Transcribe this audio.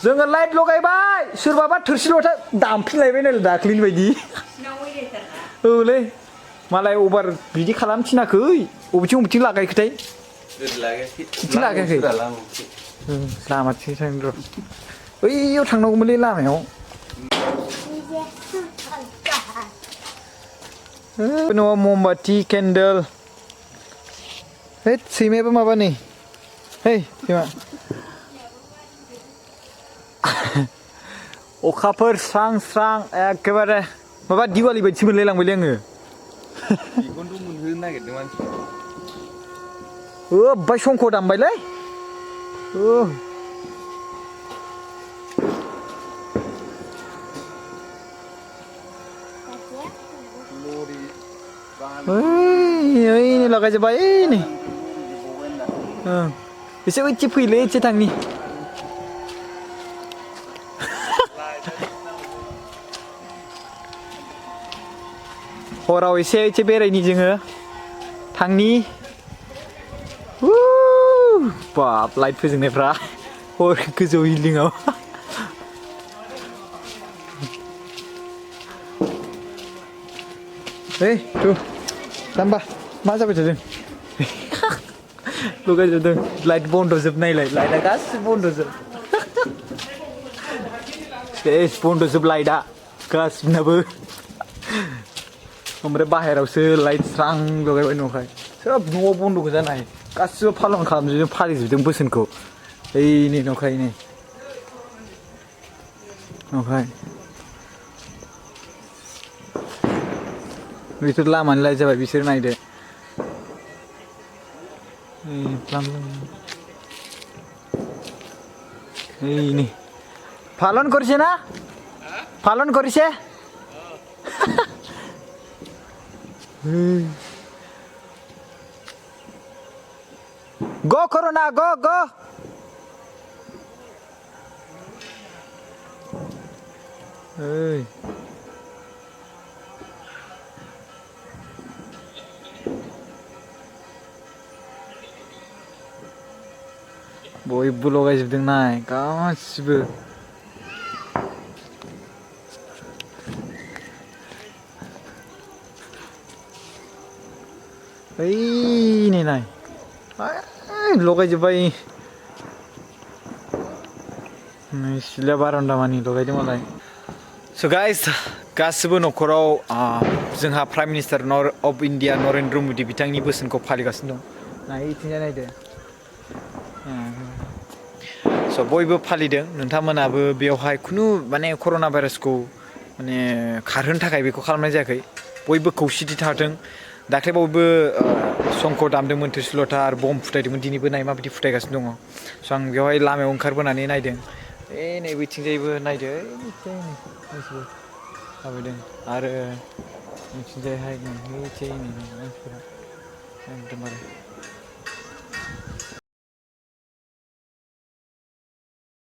जोङो लाइट लगायबाय सोरबाबा थोरसि लथा दामफिनलायबाय दाख्लिनि बायदि औलै मालाय अभार बिदि खालामथिनाखै बबेथिं लागायखोथाय बिथिं लागायाखै लामाथिं थांनो र' बैयाव थांनांगौमोनलै लामायाव न'आव ममबाति केन्डेल हैद सैमायाबो माबा नै है सैमा अखाफोर स्रां स्रां एखेबारे माबा दिवाली बायदिसो मोनलायलांबायलै आङो बेखौनोथ' मोनहोनो नागिरदों मानसिफ्रा ओमफ्राय संख' दामबायलै ओइ लगायजोब्बाय नै एसे उइथि फैलै एसे थांनि हराव एसे बेरायनि जोङो थांनि बाब लाइट फोजोंनायफ्रा हर गोजौ बिल्डिंआव hey tuh tambah मा जाबाय थादों लगायजोबदों लाइट बन्द'जोब नायलाय लाइटआ गासिबो बन्द'जोब सेस बन्द'जोब लाइटआ गासिबनाबो ओमफ्राय बाहेरावसो लाइट स्रां लगायबाय न'खाय सोब न'आव बन्द' गोजानाय गासिबो पालन खालामजोबदों फालिजोबदों बोसोनखौ ओइ नै न'खाय नै न'खाय बिसोर लामानि लाइट जाबाय बिसोर नायदो এই নে পালন করছে না পালন করেছে গো করো না গো গো এই बयबो लगायजोबदों नाय गासिबो ओइ नै नाय लगायजोब्बाय नै सिला बारन्दा मानि लगायदों मालाय स' गाइस गासिबो न'खराव जोंहा prime minister of India Narendra Modi बिथांनि बोसोनखौ फालिगासिनो दं नायथिंजाय नायदो स' बयबो फालिदों नोंथांमोनाबो बेवहाय खुनु माने कर'ना भाइरासखौ माने खारहोनो थाखाय बेखौ खालामनाय जायाखै बयबो खौसेथि थाथों दाख्लै बयबो संख' दामदोंमोन थोरसि लथा आरो बम फुटायदोंमोन दिनैबो नाय माबायदि फुटायगासिनो दङ स' आं बेवहाय लामायाव ओंखारबोनानै नायदों नै बैथिंजायबो नायदो गासिबो माबादों आरो नोंथिंजायहाय नै मानसिफोरा एकदमबारे